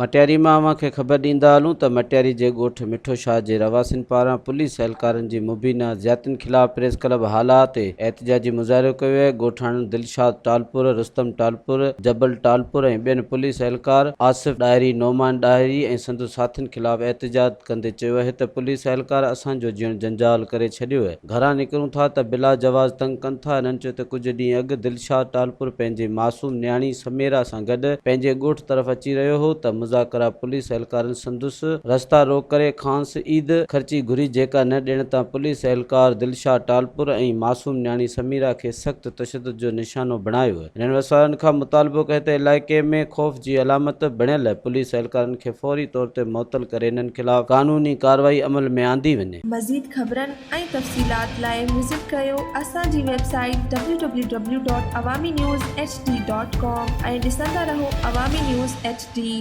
مٽياري مان اوهان کي خبر ڏيندا هلون ته مٽياري جي ڳوٺ مٺو شاهه جي رهواسين پاران پوليس اهلڪارن جي مبينا زيادتين خلاف پريس ڪلب هالا تي احتجاجي مظاهرو ڪيو ويو. ڳوٺاڻن دلشاد ٽالپر، رستم ٽالپر، جبل ٽالپر ۽ ٻين پوليس اهلڪار آصف ڏاهري، نعمان ڏاهري ۽ سندس ساٿين خلاف احتجاج ڪندي چيو آهي ته پوليس اهلڪار اسان جو جيئڻ جنجال ڪري ڇڏيو آهي. گهران نڪرون ٿا ته بلا جواز تنگ ڪن ٿا. هنن چيو ته ڪجهه ڏينهن اڳ دلشاد ٽالپر پنهنجي معصوم نياڻي سميرا سان گڏ پنهنجي ڳوٺ طرف اچي رهيو هو ته مذاڪرا پوليس اهلڪارن سندس رستا روڪ ڪري کانئس عيد خرچي گهري جيڪا نه ڏيڻ تان پوليس اهلڪار دلشاد ٽالپر ۽ معصوم نياڻي سميرا کي سخت تشدد جو نشانو بڻايو. هنن وسوارن کان مطالبو ڪيو ته علائقي ۾ خوف جي علامت بڻيل پوليس اهلڪارن کي فوري طور تي معطل ڪري انهن خلاف قانوني ڪارروائي عمل ۾ آندي وڃي. مزيد خبرن ۽ تفصيلات لاء وزٽ ڪريو اسان جي website W W W dot Awami news H D dot com ۽ ڏسندا رهو عوامي نيوز ايڇ ڊي.